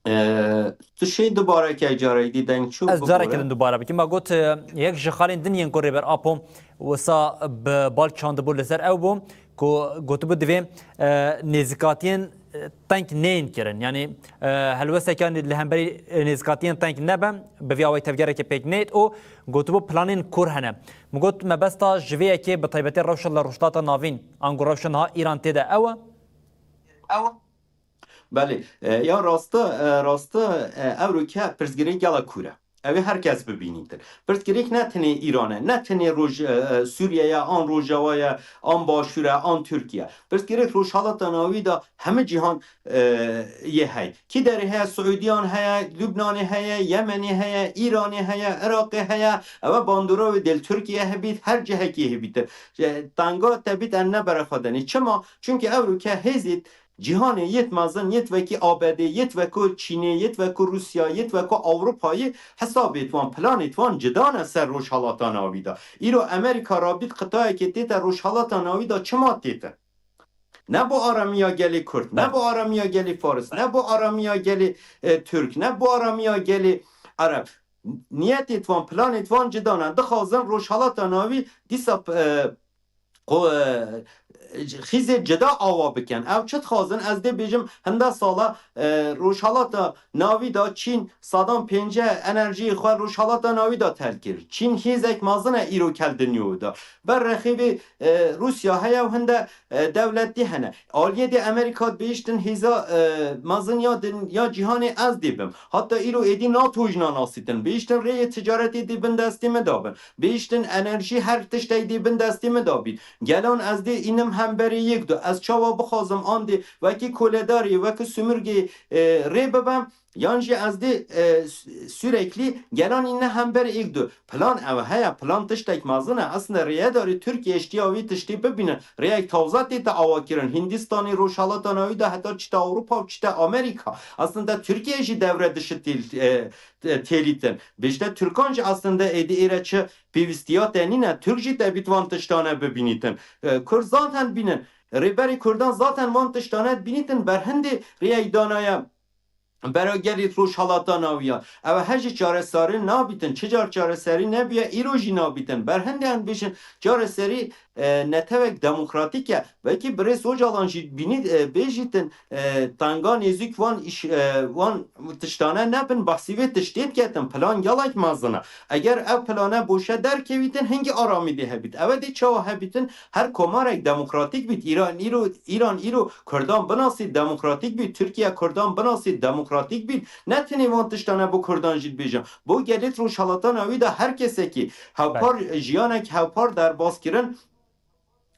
Ee, tu şê dubareke carek dî deng çû Ez careke bibore. din dubare bikim. Me got, e, yek ji xalên din yên ku Rêber Apo wisa bi bal çandibû li ser ew bû ku gotibû divê, e, nêzîkatiyên, e, teng neyên kirin. Yanî, e, helwesteke li hemberî, e, nêzîkatiyên teng nebe, bi vî awayî tevgerekê pêk neyt û gotibû planên kor hene. Min got mebesta ji vê yekê bi taybetê rewşa li Rojhilata Navîn, ango rewşa niha Îran tê de ew e? Belê, e, ya rastî, e, rastî, e, ewroke pirsgirêk gela kûr e. Ew ê her kes bibînîtin. Pirsgirêk ne tenê Îran e, ne tenê Roj-, e, e, Sûriye ye, an Rojava ye, an Başûr e, an Tirkiye. Pirsgirêk Rojhalata Navî de hemî cîhan, e, yê hey. Kî derê heye, Siûdiyan heye, Lubnanê heye, Yemenê heye, Îranê heye, Iraqê heye, ew e bandora wê dê li Tirkiye hebît, her cihekî hebît. E, tanga te bît en ne bere xwe denê. Çima? Çunkî ewroke hêzî Cîhanê yêt mezin, yêt wekî A B D, yêt weko Çînê, yêt weko Rûsya, yêt weko Ewropayê hesabêt wan, planêt wan cida ne ser Rojhalata Navî de. Îro Amerîka rabît qitayekê tête Rojhalata Navî de çima tête? Ne bo aramiya gelê Kurd, ne Belê. bo aramiya gelê Faris, ne bo aramiya gelê, e, Tirk, ne bo aramiya gelê Ereb. Niyetêt wan, planêt wan cida ne. Dixwazin Rojhalata Navî dîsa, e, xwe, e, xîzê cida awa bikin. Ew çi dixwazin? Ez dê bêjim, hinde sala, e, Rojhalata Navî de Çîn sedan pêncî enerjiyê xwe Rojhalata Navî de tel kir. Çîn hêzek mezin e îro kel dinyayê de. Ber rexê vê, e, Rûsya heye û hinde, e, dewletî hene. Aliyê dê Amerîka dibihiştin hêza, e, mezin ya din-, ya cîhanê ez dê bim. Hatta îro êdî NATO jî nanasîtin. Bihiştin rêyê ticaretê dê bin destê min de bin. Bihiştin enerjî her tiştek dê bin destê min de bît. Gelan ez dê înim hemberê yek du. Ez çawa bixwazim an dê wekî koledarê, wekî sumurgê, e, rê bibem. Yan jî ez dê, e, sü-, süreklî gelan îne hember êk du. Plan ew heye, plan tiştek mezin e. Aslında rêyedarê Tirkiye ştiya wî tiştê bibînin. Rêyek tawza tête awa kirin. Hîndistanê, Rojhalata Navî de heta çite Ewropa û çite Amerîka. Aslında Tirkiye jî devre dişi têl-, e, te-, têlîtin. Bêjte Tirkan jî aslında êdî êre çi pêwîstiya te nîne. Tirk jî tebît van tiştane bibînîtin. E, Kurd zaten bînin. Rêberê Kurdan zaten van tiştane dibînîtin. Berhindê rêyek danaye. Bera gelî Rojhalata Nawiya. Ew he jî çareserî nabîtin. Çi car çareserî nebûye, îro jî nabîtin. Berhindê em bêjin çareserî, e, netewek demokratîk e. Wekî birêz Ocalan jî bînî, e, bêjîtin, e, tanga nêzîk wan îş, e, wan tiştane nebin, behsî vê tiştê diketin. Plan gelek mezin e. Eger ev plane boşe derkevîtin, hingî aramî dê hebît. Ew dê çawa hebîtin? Her komarek demokratîk bît. Îran îro, Îran îro Kurdan binasî demokratîk bît. Tirkiye Kurdan binasî demokratîk bît. Ne tenê van tiştane bo Kurdan jî dibêjim. Bo gelêt Rojhalata Navî de her kesekî hevpar, Belê. jiyanek hevpar derbas kirin.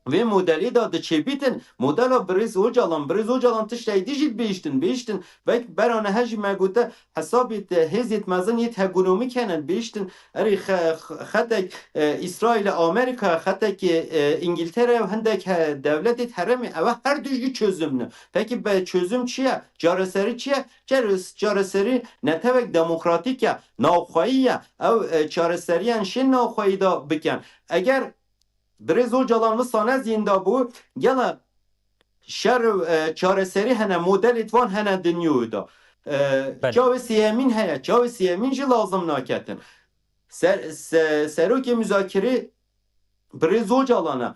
vê modelê de diçêbîtin, modela birêz Ocalan, birêz Ocalan tiştek dî jî dibihiştin, bihiştin. Belk berane he jî me gote, hesabê te hêzêt mezin yêt hegenomîk hene, dibihiştin. Erê xe-, xe-, xetek, e, Îsraîl, Amerîka, xetek, e, Îngiltere û hindek he-, dewletêt herêmê, ewe her du jî çözüm ne. Pekî be çözüm çi ye? Çareserî çi ye? Çares-, çareserî netewek demokratîk e, navxweyî ye. Ew, e, çareseriyan şên navxweyî de bikin. Eger Birêz Ocalan wisa ne zînda bû, gela şer û, e, çareserî hene, modelêt van hene di nîyoyê de. E, Belê. Çavê sêyemîn heye, çavê sêyemîn jî lazim naketin. Ser-, se-, serokê muzakirê birêz Ocalan e.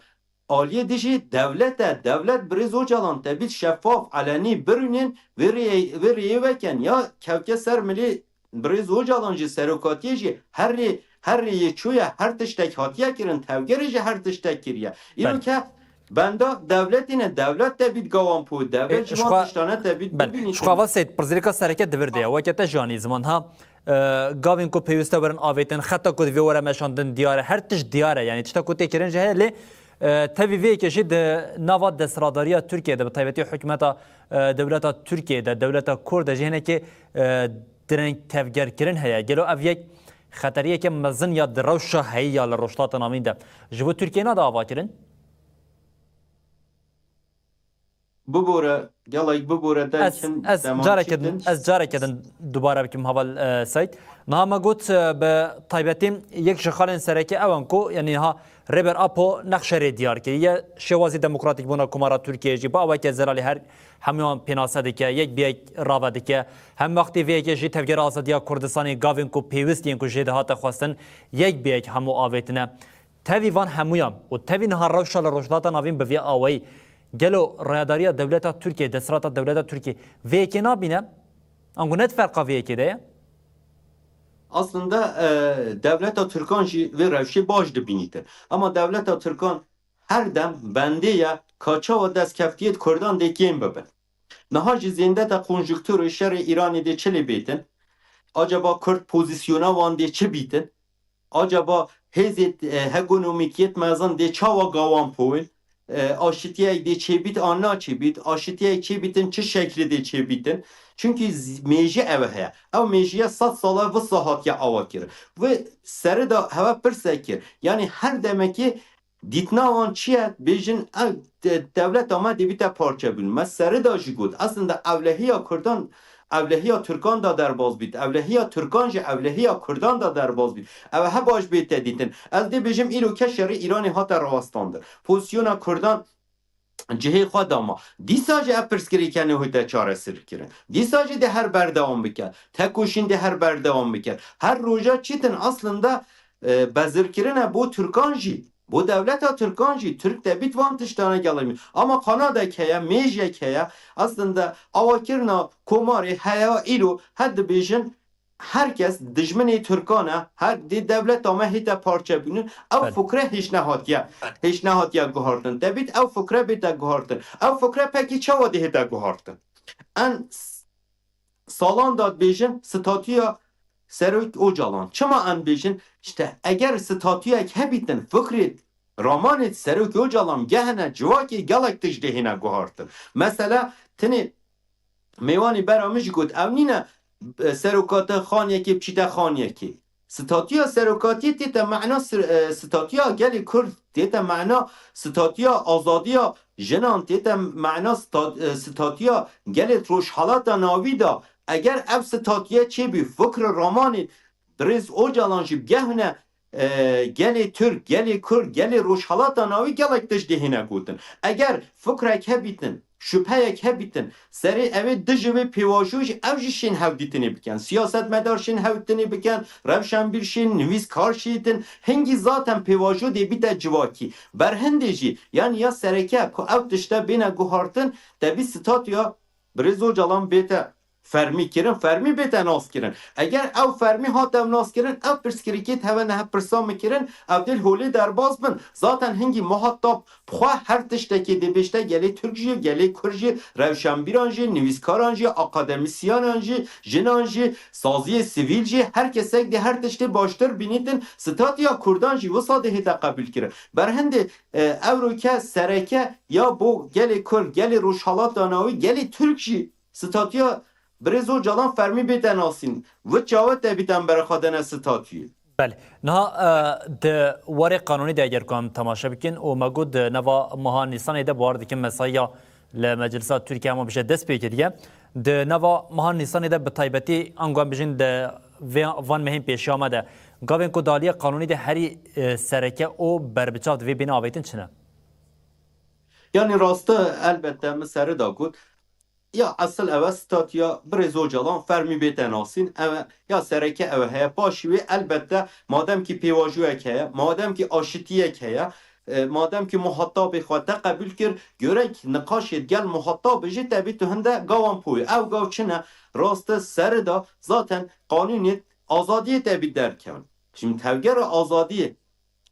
Aliyê dijî dewlet e, dewlet birêz Ocalan tebît şeffaf, elenî, birûnên vê rêyê, vê rêyê vekin. Ya kevke ser milê Birêz Ocalan jî serokatiyê jî her rê, her rêyê çûye, her tiştek hatiye kirin, tevgerê jî her tiştek kiriye. Îro Belê. ke benda dewletî ne, dewlet tebît gawan po, dewlet E, ji ji wan xwe, tiştane tebît belê. bibînî. Ji xwe va Seyîd, pirsgirêka sereke di vir de ye. Weke te jî anî ziman ha, e, gavên ku pêwîst e werin avêtin, xeta ku divê were meşandin diyar e, her tişt diyar e. Yanî tişta ku tê kirin jî heye, lê, e, tevî vê yekê jî di nava desthilatdariya Tirkiyê de, bi taybetî hikûmeta, e, dewleta Tirkiyê de, dewleta Kurd de jî hinekê, e, direng tevgerkirin heye. Gelo ev yek xeteriyeke mezin ya di rewşa heyî ya li Rojhilata Navîn de ji bo Tirkiyê nade avakirin? Bibore, gelek bibore, Ez, derkin ez dema careke çi din, din? ez careke din dubare bikim heval, e, Seyîd. Niha me got, e, bi taybetî yek ji xalên sereke ew in ku, yanî niha Rêber Apo nexşerê diyar kiriye, şêwazî demokratîkbûna Komara Tirkiyeyê jî bi aweke zelalî her hemûyan pênase dike, yek bi yek rave dike. Hem wextê vê yekê jî Tevgera Azadiya Kurdistanê gavên ku pêwist yên ku jê de hate xwestin, yek bi yek hemû avêtine. Tevî van hemûyan û tevî niha rewşa li Rojhilata Navîn bi vê awayî, gelo rayadariya dewleta Tirkiyê, desthilata dewleta Tirkiyê vê yekê nabîne? Ango ne di ferqa vê yekê de ye? Aslında, e, dewleta Tirkan jî vê rewşê baş dibînîtin. Ama dewleta Tirkan her dem bendê ye ka çawa destkeftiyêt Kurdan dê kêm bibin. Niha jî zêndeta konjukturê şerê Îranê dê çi lê bêtin? Acaba Kurd pozîsyona wan dê çi bîtin? Acaba hêzê, e, hegemonîkiyêt mezin dê çawa gawan poin? E, aşitiyek dê çêbît an naçêbît? Aşitiyek çêbîtin çi şeklî dê çêbîtin? Çünkü z-, mêjî ev heye. Ew mêjiya sed sal e wisa hatiye awa kirin. Vê serê de heve pirsek kir. Yanî her demekê dîtina wan çi ye? Bêjin ev de-, dewleta me dê bîte parçebûn. Me serê de jî got. Aslında ewlehiya Kurdan, ewlehiya Tirkan de derbas bît. Ewlehiya Tirkan jî ewlehiya Kurdan de derbas bît. Ev he baş bête dîtin. Ez dê bêjim îro ke şerê Îranê hate rawestandin. Pozîsyona Kurdan cihê xwe dama. Dîsa jî ev pirsgirêke nehate çareserkirin. Dîsa jî dê her berdewam bike. Tekoşîn dê her berdewam bike. Her roja çîtin aslında, e, bezirkirine bo Tirkan jî, bo dewleta Tirkan jî, Tirk debît van tiştane gelemî. Ama qanadek heye, mêjek heye. Aslında awakirina komarê heya îro, her dibêjin, her kes dijminê Tirkan e, her dê dewleta me hête parçebûnin. Ew Belê. fikre hêj nehatiye, Belê. hêj nehatiye guhartin. Debît ew fikre bête guhartin. Ew fikre pekî çawa dê hête guhartin? En s-, salan de dibêjin statûya Serok Ocalan. Çima en bêjin? İşte eger statûyek hebîtin, fikrê ramanê Serok Ocalan gehine civakê, gelek tişt dê hêne guhartin. Mesela, tenê mêwanî bera min jî got, ew nîne, e, serokate xaniyekê biçîte xaniyekê. Statûya serokatiyê tête mena sir-, e, statûya gelê Kurd, tête mena statûya azadiya jinan, tête mena sta-, e, statûya gelê Rojhelata Navî de. Eger ev statûye çêbî, fikr û ramanê birêz Ocalan jî bigehûne, e, gelê Tirk, gelê Kurd, gelê Rojhelata Navî, gelek tişt dê hêne gotin. Eger fikrek hebîtin, şubheyek hebîtin, serê ew ê dijî wê pêvajo jî, ew jî şên hevdîtinê bikin. Siyasetmedar şên hevdîtinê bikin, rewşenbîr şên, nivîskar şêtin, hingî zaten pêvajo dê bîte civakî. Berhindê jî, yanî ya sereke ku ew tişte bêne guhartin, debî statûya birêz Ocalan bête fermî kirin, fermî bête naskirin. Eger ew fermî hate naskirin, ev pirsgirêkê teve niha pirsa min kirin, ew dê li holê derbas bin. Zaten hingî muhatab bi xwe her tiştekê dê bêjte gelê Tirk jî, gelê Kurd jî, rewşenbîran jî, nivîskaran jî, akademîsyanan jî, jinan jî, saziyê sivîl jî, her kesek dê her tiştê baştir bînîtin, statiya Kurdan jî wisa dê hête qebûl kirin. Berhindê, e, ewroke sereke ya bo gelê Kurd, gelê Rojhalata Navî, gelê Tirk jî statiya Birêz Ocalan fermî bête nasîn. Vit çawa te bît em berexwe dene statuyê? Belê. Niha, e, di warê qanûnî de eger ku em temaşe bikin û me got di nava meha Nîsanê de, bawer dikim mesaiya li Meclisa Tirkiye hema bije dest pê kiriye. Di nava meha Nîsanê de bi taybetî ango em bijin di vê, van mehên pêşiya me de gavên ku di aliyê qanûnî de herî, e, sereke û berbiçav di vê bîne avêtin çi ne? Yanî rast e, elbette min serê de got, ya esil ev e statiya Birêz Ocalan fermî bête nasîn, ev e, ya sereke ew e heye. Paşî wê elbette madem kî pêvajoyek heye, madem kî aşitiyek heye, e, madem kî muhatabê xwe te qebûl kir, gerek niqaşê gel muhatabê jî te bî tu hinde gawan poyê. Ew gav çi ne? Rast e, serê de zaten qanûnê azadiyê te bî derkevin. Şimdi Tevgera Azadiyê,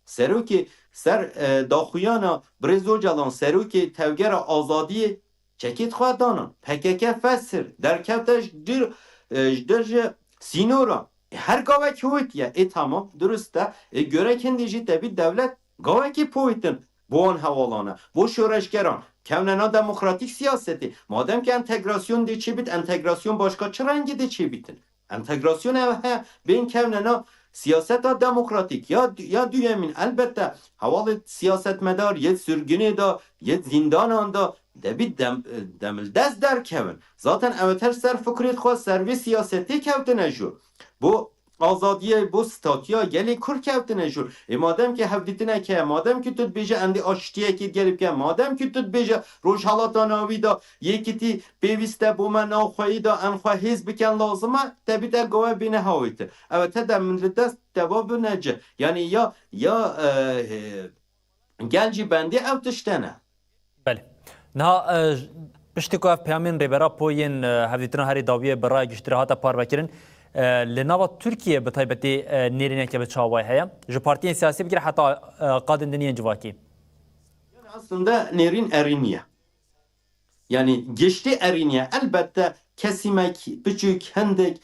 serokê ser, e, daxuyana Birêz Ocalan, serokê Tevgera Azadiyê çekê xwe danan. P K K fesir, derkevte ji dir, e, ji dir ji sînora. E, her gavek hewitiye. E, tamam, durust e. E, gerek hindê jî te bî dewlet gavekê poyitin bo wan hewalan e. Bo şoreşgeran. Kevnena demokratîk siyasetê. Madem ki entegrasyon dê çêbit, entegrasyon başka çi rengê dê çêbitin? Entegrasyon ev he, bên kevnena siyaseta demokratîk. Ya, ya duyemîn, elbette, hevalê siyasetmedar yê sirginê de, yê zîndanan de, debî dem, demildest derkevin. Zaten ew ter ser fikrê xwe, ser vê siyasetê kewtine jû. Bo azadiyê, bo statiya gelê Kurd kewtine jû. Ê madem ki hevdîtinek heye, madem ki tu dibêje em dê aştiyekê gelê bike, madem ki tu dibêje Rojhalata Navî de yekîtî pêwîst e bo me navxweyî de em xwe hêz bikin lazim e, te bî te gave bîne hawêtin. Ew te de min li dest deva bine ci. Yanî ya, ya, e, e, gel jî bendê ew tişte ne. Belê. Niha, e, piştî ku ev peyamên Rêbera Po yên, e, hevdîtina herî dawiyê bi raya giştî re hate parvekirin, e, li nava Tirkiyê bi taybetî, e, nêrîneke bi çawayî heye. Ji partiyên siyasî bigire heta, e, qadên din yên civakî. Yani aslında nêrîn erîniye. Yani giştî erîniye. Elbette kesîmek, piçûk, hindik,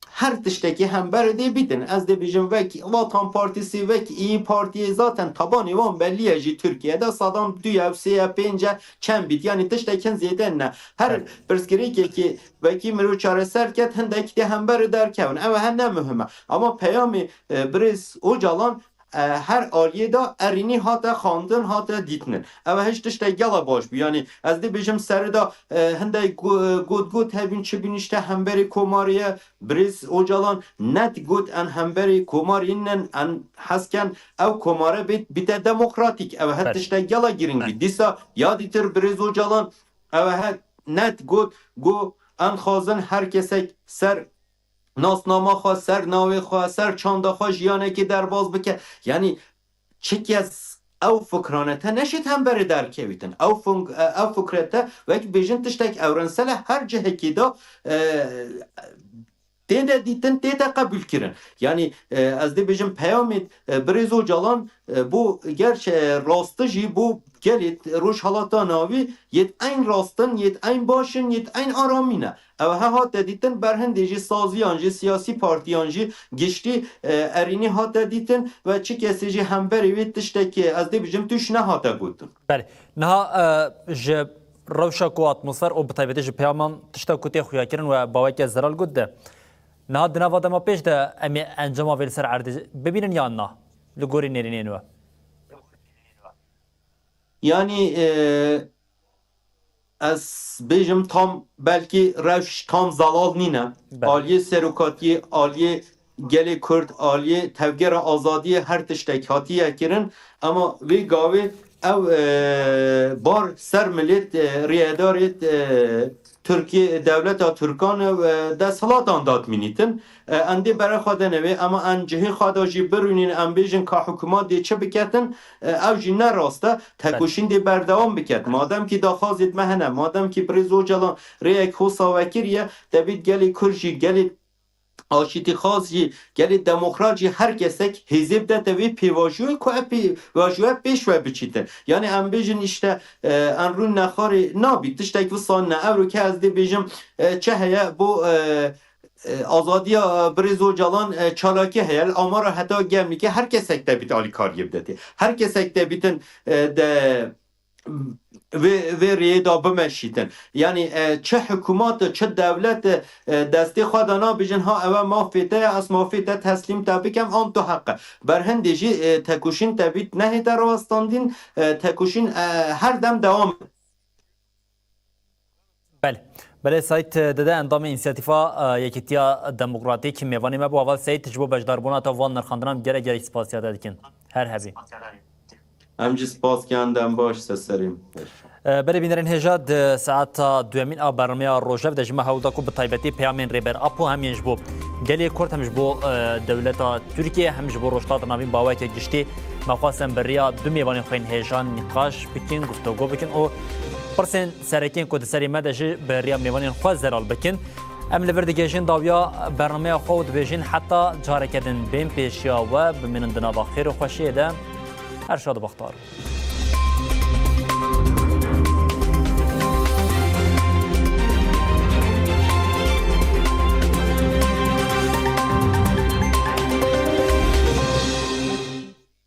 her tiştekî hemberê dê bîtin. Ez dê bêjim wek Vatan Partisi, wek İYİ Partiyê zaten tabanê wan belî ye jî Tirkiyede. Sadam du ye, sê ye, pênc e, çend bît. Yani tiştek hin zêde ne. Her Evet. pirsgirêkekî wekî mirov çareser ket, hindek dê hemberê derkevin. Ew he ne muhim e. Ama peyamê, e, birêz Ocalan e, her aliyê de erînî hate xandin, hate dîtinin. Ev hiç tiştek gela baş bû. Yanî ez dê bêjim serê de, e, hindek go-, got got hebîn çi bîn işte hemberê komarê ye. Birêz Ocalan net got en hemberê komarê nin, en hesken ew komare bêt bîte demokratîk. Ev he Belê. tiştek gela girîng bî. Dîsa ya dîtir birêz Ocalan ev he net got, got en xwazin her kesek ser nasnama xwe, ser navê xwe, ser çanda xwe jiyanekê derbas bike. Yanî çi kes ew fikrane te neşêt hemberê derkevîtin. Ew fun-, ew fikre te wek bêjin tiştek evrensel e, her cihekî de, e, tê de dîtin, tê de qebûl kirin. Yanî, e, ez dê bêjim peyamê, e, birêz Ocalan, e, bo gerç, e, rastijî bo gelê Rojhalata Navî yêt eyn rastin, yêt eyn başin, yêt eyn aramî ne. Ew he hate dîtin, berhindê jî saziyan jî, siyasî partiyan jî giştî, e, erînî hate dîtin ve çi kesê jî hemberê wê tiştekê, ez dê bijim, tûş nehate gotin. Belê. Niha, e, ji rewşa ku atmosfer û bi taybetî ji peyaman tişta ku tê xuyakirin we baweke zelal got de. Niha di nava dema pêş de em ê encama vê li ser erdê bibînin yan na? Li gorî nêrînên we. Yanî, e, ez bêjim tam belkî rewş tam zelal nîne. Belê. Aliyê serokatiyê, aliyê gelê Kurd, aliyê tevgera azadiyê her tiştek hatiye kirin. Ema vê gavê ew, e, bar ser milêt, e, rêyedarêt, e, Tirkiye, dewleta Tirkan e, desthilatan datmînîtin. E, em dê bere xwe de newê, ema em cihê xwe de jî birûnîn, em bêjin ka hikûmat dê çi biketin, e, ew jî ne rast e. Tekoşîn dê berdewam biket. Madem kî daxwazêt me hene, madem kî birêz Ocalan rêyek hosa vekiriye, debît gelê Kurd jî, gelê aşîtîxwaz jî, gelê demokrat jî her kesek hêzê bidete vê pêvajoyê ku ev pêvajoye pêş ve biçîtin. Yani em bêjin işte e, em rûn nexarê nabî, tiştek wisa ne. Evro ke ez dê bêjim e, çi heye bo e, e, azadiya e, birêz Ocalan e, çalakî heye. Li Amara heta Gemlîkê her kesek debît alîkariyê bidetê. Her kesek debîtin e, de vê, vê rêyê de bimeşîtin. Yani e, çi hikûmat, çi dewlet e, destê xwe de nabêjin, ha ewe mafê te ye, ez mafê te teslîm te bikem, an tu heq e. Berhindê jî e, tekoşîn te bît nehête rawestandîn, e, tekoşîn e, her dem dewam. Belê. Belê Seyîd Dede, endamê Însiyatîfa e, Yekîtiya Demokratîk, mêvanê me bû. Heval Seyîd, ji bo beşdarbûna te van nirxandinan gelek gelek spasiya te dikin. Her hebî. Em jî spas kiyan, dem baş, ser serê me. E, Belê bînerên hêja, di saeta duyemîn a bernameya Rojev de ji me hewl da ku bi taybetî peyamên Rêber Apo hem yên ji bo gelê Kurd, hem ji bo e, dewleta Tirkiye, hem ji bo Rojhilata Navîn bi awayeke giştî me xwest em bi riya du mêvanên xwe yên hêja nîqaş bikin, guftego bikin û pirsên serekên ku di serê me de ji bi riya mêvanên xwe zelal bikin. Em li vir digihêjin dawiya bernameya xwe û dibêjin heta careke din bên pêşiya we, bimînin di nava xêr û xweşiyê de. Erşad Baxtar.